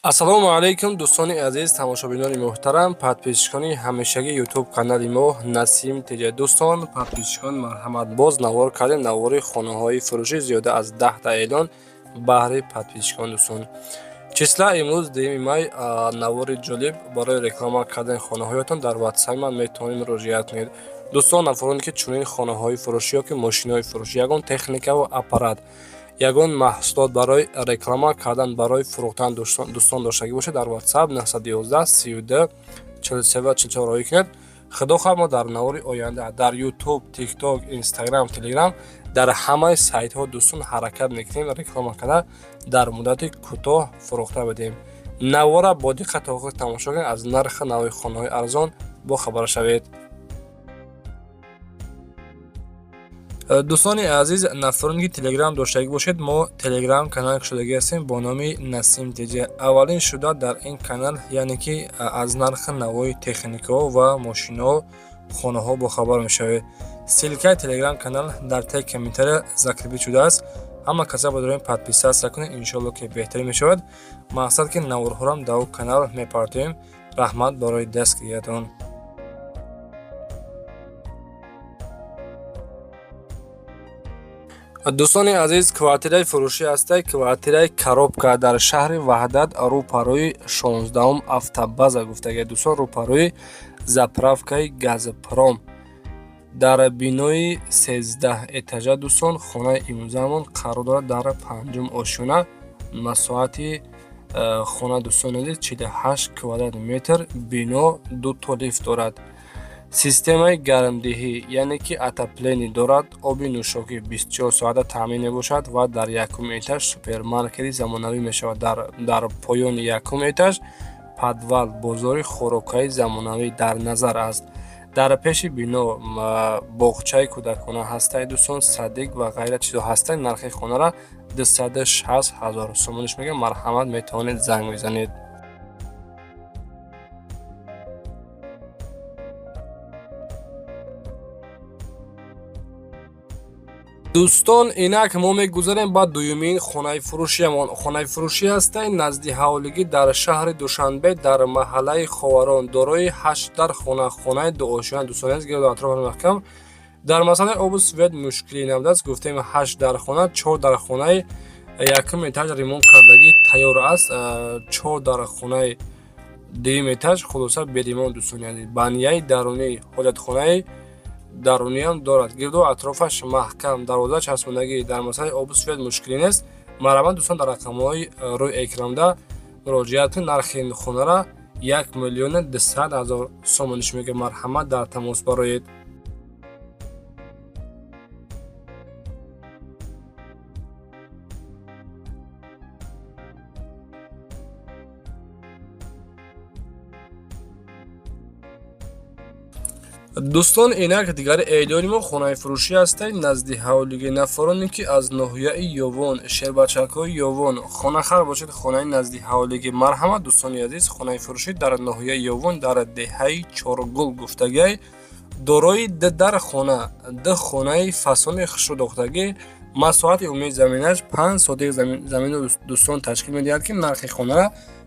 Ассалому алайкум, дӯстони азиз, тамошобинони муҳтарам, подписчикони ҳамешагии ютуб канали мо Насим ТЖ. Дӯстон, подписчикон, марҳамат, боз навор кардем, навори хонаҳои фурӯшӣ, зиёда аз 10та эълон баҳри подписчикон. Дӯстон, числа имрӯз 2 май. Навори ҷолиб барои реклама кардани хонаҳоятон дар ватсап ман метавонед муроҷиат кунед. Дӯстон, нафароне ки чунин хонаҳои фурӯшӣ ё ки мошинаҳои фурӯшӣ, ягон техникаву аппарат, ягон маҳсулот барои реклама кардан, барои фурӯхтан, дӯстон, доштагӣ бошад, дар WhatsApp 911 32 43 44 роҳӣ кунед. Худо хоҳад, мо дар навори оянда дар YouTube, TikTok, Instagram, Telegram, дар ҳамаи сайтҳо, дӯстон, ҳаракат мекунем реклама карда, дар муддати кӯтоҳ фурӯхта бидиҳем. Навора бо диққат то охир тамошо кунед, аз нархи нави хонаҳои арзон бохабар шавед. Дӯстони азиз, нафароне ки телеграм доштагӣ бошед, мо телеграм канал кушодагӣ ҳастем бо номи Насим ТЖ. Аввалин шуда дар ин канал, яъне ки аз нархи навои техникаҳо ва мошинаҳо, хонаҳо бохабар мешавед. Ссылкаи телеграм канал дар таи комментария закрепить шудааст. Ҳама каса бодорем подписаться кунед, иншоалло ки беҳтарин мешавад. Мақсад ки наворҳорам дар о канал мепартоем. Раҳмат барои дастгириятон. Дӯстони азиз, квартираи фурӯшӣ ҳастай, квартираи коробка дар шаҳри Ваҳдат, рӯпарӯи 16-ум автобаза гуфтага, дӯстон, рӯпарӯи заправкаи Газпром, дар бинои 13 этажа. Дӯстон, хонаи имрӯзаамон қарор дорад дар панҷум ошёна. Масоҳати хона, дӯстони азиз, 48 квадрат метр. Бино дуто лифт дорад, системаи гармдиҳӣ, яъне ки отопление дорад, оби нӯшокӣ 24 соата таъмин мебошад ва дар якум этаж супермаркети замонавӣ мешавад. Дар поёни якум этаж подвал, бозори хӯрокҳои замонавӣ дар назар аст. Дар пеши бино боғчаи кӯдакона ҳастай, дӯстон, садик ва ғайра чизо ҳастай. Нархи хонара 260 ҳазор сомониш мегӯям. Марҳамат, метавонед занг бизанед. Дӯстон, инак мо мегузарем ба дуюмин хонаи фурӯшиамон. Хонаи фурӯшӣ ҳастай назди ҳавлигӣ дар шаҳри Душанбе, дар маҳаллаи Ховарон, дорои ҳашт дар хона, хонаи дуошёна. Дӯстони азиз, гирду атроф маҳкам, дар масъалаи обу свет мушкилӣ набудааст. Гуфтем, ҳашт дар хона, чор дар хонаи якум этаж ремонт кардагӣ тайёр аст, чор дар хонаи дуюм этаж хулоса беремонт. Дӯстони азиз, баняи дарунӣ, ҳоҷатхонаи даруниам дорад, гирду атрофаш маҳкам, дарвоза часпондагӣ, дар масъалаи обу свет мушкилӣ нест. Марҳамат, дӯстон, дар рақамҳои рӯи экранда муроҷиат кунед. Нархи хонара 1 200 000 сомониш мегӯяд. Марҳамат, дар тамос бароед. Дӯстон, инак дигари эълони мо хонаи фурӯшӣ ҳастанд назди ҳавлиги. Нафароне ки аз ноҳияи Ёвон, шербачакҳои Ёвон хонахар бошед, хонаи назди ҳавлиги, марҳамат, дӯстони азиз. Хонаи фурӯшӣ дар ноҳияи Ёвон, дар деҳаи Чоргул гуфтагиай, дорои ду дар хона, ду хонаи фасони хушрӯдохтагӣ. Масоҳати умумии заминаш 5 сотих заминро, дӯстон, ташкил медиҳад, ки нархи хонара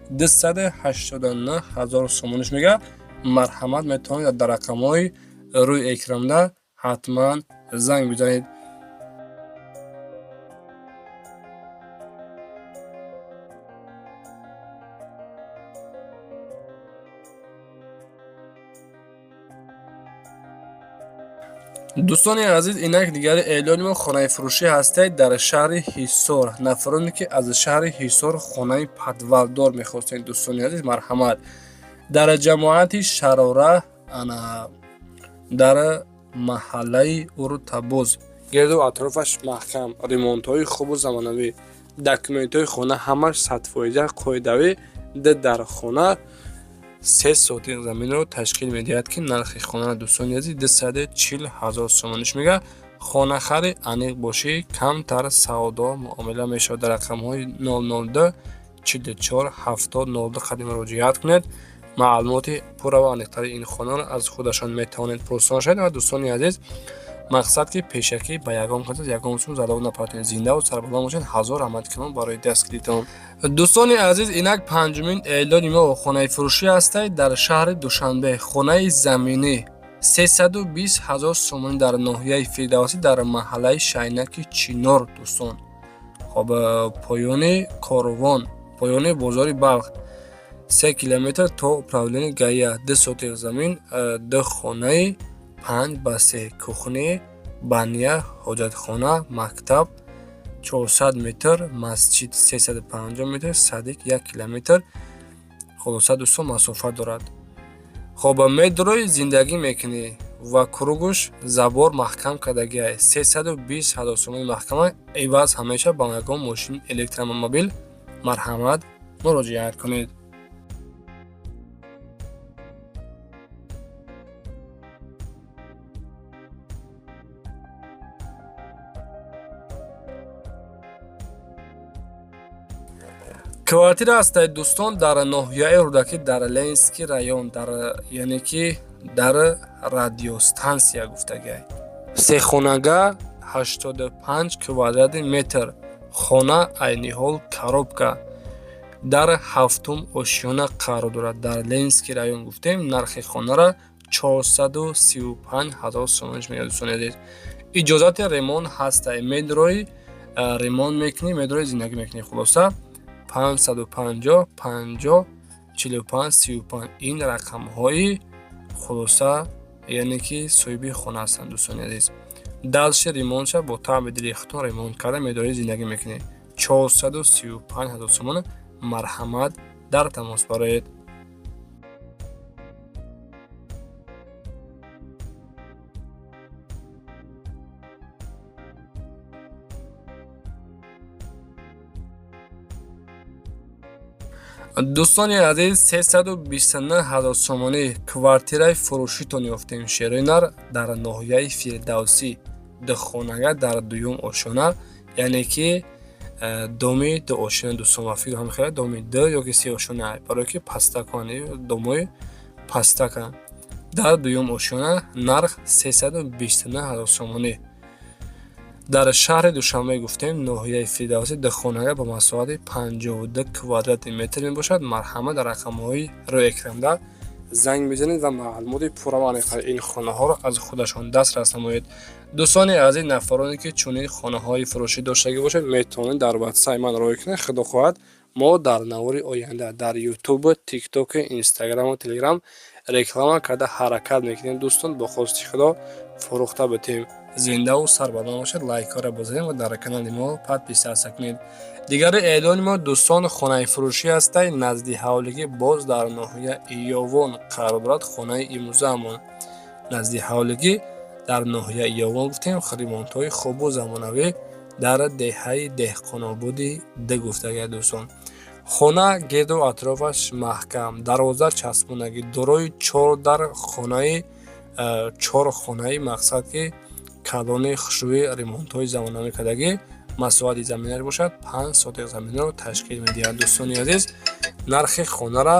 289 000 сомониш мегӯяд. Марҳамат, метавонед дар рақамҳои рӯи экранда ҳатман занг бизанед. Дӯстони азиз, инак дигари эълони мо хонаи фурӯшӣ ҳастед дар шаҳри Ҳисор. Нафароне ки аз шаҳри Ҳисор хонаи подвалдор мехостед, дӯстони азиз, марҳамат, дар ҷамоати Шарора, ана дар маҳаллаи Уртабоз, гирду атрофаш маҳкам, ремонтҳои хубу замонавӣ, документҳои хона ҳамаш 100% қоидавӣ, д дар хона, 3 сотих заминро ташкил медиҳад, ки нархи хонара, дӯстони азиз, 240 000 сомониш мегӯяд. Хонахари аниқ бошӣ, камтар савдо муомила мешавад. Дар рақамҳои 002 44 70 02 қадим муроҷиат кунед. Маълумоти пурра ва аниқтари ин хонаро аз худашон метавонед пурсон шавед. Ва дӯстони азиз, Мақсад, ки пешакӣ ба ягон кас ягон сум залог напартоед. Зиндаву сарбаланд бошед. Ҳазор раҳмат калон барои дастгиритон. Дӯстони азиз, инак панҷумин эълони мо хонаи фурӯшӣ ҳастад дар шаҳри Душанбе. Хонаи заминӣ 320 ҳазор сомонӣ дар ноҳияи Фирдавсӣ, дар маҳаллаи Шайнаки Чинор, дӯстон. Хоб, поёни корвон, поёни бозори Балх, 3 километр то управление ГАИ, 2 сотих замин, ду хонаи 5 ба 3, кухня, баня, ҳоҷатхона, мактаб 400 метр, масҷид 350 метр, садик 1 километр. Хулоса, дӯстон, масофа дорад. Хоб, медрои зиндагӣ мекунӣ ва кругуш забор маҳкам кардагиай. 320 ҳазор сомони маҳкама, иваз ҳамеша ба ягон мошини электромобил. Марҳамат, муроҷиат кунед. Квартира ҳастад, дӯстон, дар ноҳияи Рӯдакӣ, дар Ленинский район, дар, яъне ки дар радиостансия гуфтагиай. Сехонага, 85 квадрати метр хона, айни ҳол коробка, дар ҳафтум ошёна қарор дорад. Дар Ленинский район гуфтем, нархи хонара 435 ҳазор сомониш меояд, дӯстони азиз. Иҷозати ремонт ҳастай, медрои ремонт мекунӣ, медрои зиндагӣ мекунӣ. Хулоса, 550 50 45 35, ин рақамҳои, хулоса, яъне ки соҳиби хона ҳастанд, дӯстони азиз. Дальше ремонтша бо таъби дили худтон ремонт карда, медорӣ зиндагӣ мекунед. 435 ҳазор сомон. Марҳамат, дар тамос бароед. Дӯстони азиз, 329 ҳазор сомонӣ квартираи фурӯшитон ёфтем, шерои нар, дар ноҳияи Фирдавсӣ, духонага дар дуюм ошёна, яъне ки доми ду ошёна, дӯстон. Ва фикр ҳам хеле доми ду ёки се ошёна, барое ки пастакон, домои пастакан. Дар дуюм ошёна, нарх 329 ҳазор сомонӣ, дар шаҳри Душанбе гуфтем, ноҳияи Фирдавсӣ, духонага ба масоҳати 52 квадрати метр мебошад. Марҳамат, дар рақамҳои рӯи экранда занг мезанед ва маълумоти пурра ва аниқтари ин хонаҳоро аз худашон дастрас намоед. Дӯстони азиз, нафароне ки чунин хонаҳои фурӯшӣ доштагӣ бошад, метавонед дар ватсапи ман роҳӣ кунед. Худо хоҳад, мо дар навори оянда дар Ютуб, Тикток, Инстаграму Телеграм реклама карда ҳаракат мекунем, дӯстон. Бо хости Худо фурӯхта битем. Зиндаву сарбаланд бошед. Лайкҳоро бизанед ва дар канали мо подписаться кунед. Дигари эълони мо, дӯстон, хонаи фурӯшӣ ҳастай назди ҳавлигӣ, боз дар ноҳия Иёвон қарор дорад. Хонаи имрӯзаамон назди ҳавлигӣ дар ноҳия Иёвон гуфтем, ремонтҳои хубу замонавӣ дар деҳаи Деҳқонободи д гуфтагия, дӯстон. Хона гирду атрофаш маҳкам, дарвоза часпонагӣ, дорои чор дар хонаи, чор хонаи, мақсад ки калони хушрӯи, ремонтҳои замонавӣ кардагӣ. Масоҳати заминаш бошад 5 сотих заминро ташкил медиҳад. Дӯстони азиз, нархи хонара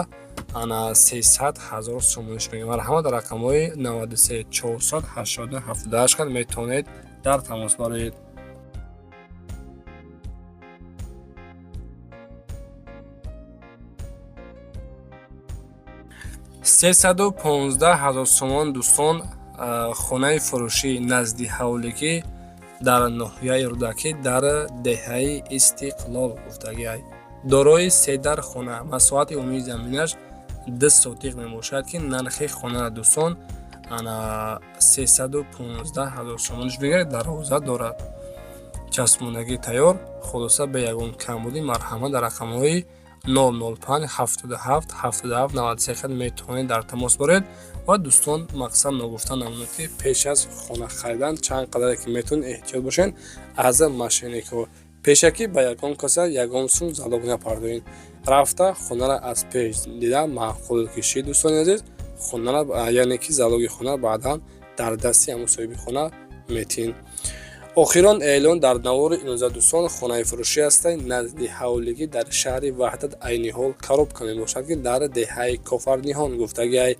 ана 300 ҳазор сомониш мегӯям. Марҳамат, рақамҳои 93 480 78 метавонед дар тамос бароед. 315 ҳазор сомон, дӯстон, хонаи фурӯшӣ назди ҳавлигӣ дар ноҳияи Рӯдакӣ, дар деҳаи Истиқлол гуфтагиай, дорои се дар хона, масоҳати умумии заминаш 2 сотиқ мебошад, ки нархи хонара, дӯстон, ана 315 ҳазор сомониш мегирад. Дарвоза дорад, часпондагӣ тайёр. Хулоса, бе ягон камбудӣ. Марҳамат, дар рақамҳои 005 77 77 93 хат метавонед дар тамос бароед. Ва, дӯстон, мақсад ногуфта намонад, ки пеш аз хона харидан чанд қадаре ки метавонед эҳтиёт бошед аз мошенникҳо. Пешакӣ ба ягон каса ягон сум залог напардоед. Рафта хонара аз пеш дида маъқул кишид, дӯстони азиз, хонара, яъне ки залоги хона баъдан дар дасти ҳамун соҳиби хона метиҳед. Охирон эълон дар навори имрӯза, дӯстон, хонаи фурӯшӣ ҳастанд назди ҳавлигӣ дар шаҳри Ваҳдат, айни ҳол коробка мебошад, ки дар деҳаи Кофарниҳон гуфтагиай.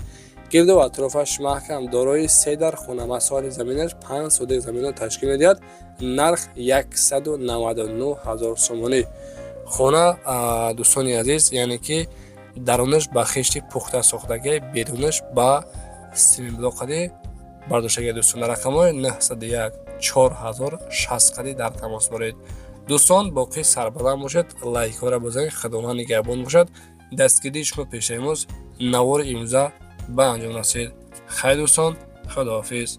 Гирду атрофаш маҳкам, дорои се дар хона, масоҳати заминаш 5 сотик заминро ташкил медиҳад. Нарх 199 ҳазор сомонӣ. Хона, дӯстони азиз, яъне ки дарунаш ба хишти пухта сохтагӣ, берунаш ба семенблок қади бардоштагӣ. Дӯстон, рақамҳои 901 4060 қади дар тамос боред. Дӯстон, боқӣ сарбаланд бошед, лайкҳоро бизанед, Худованд нигаҳбон бошад. Дастгирии шумо пешаи мост. Навори имрӯза ба анҷом расид. Хайр, дӯстон, худоҳофиз.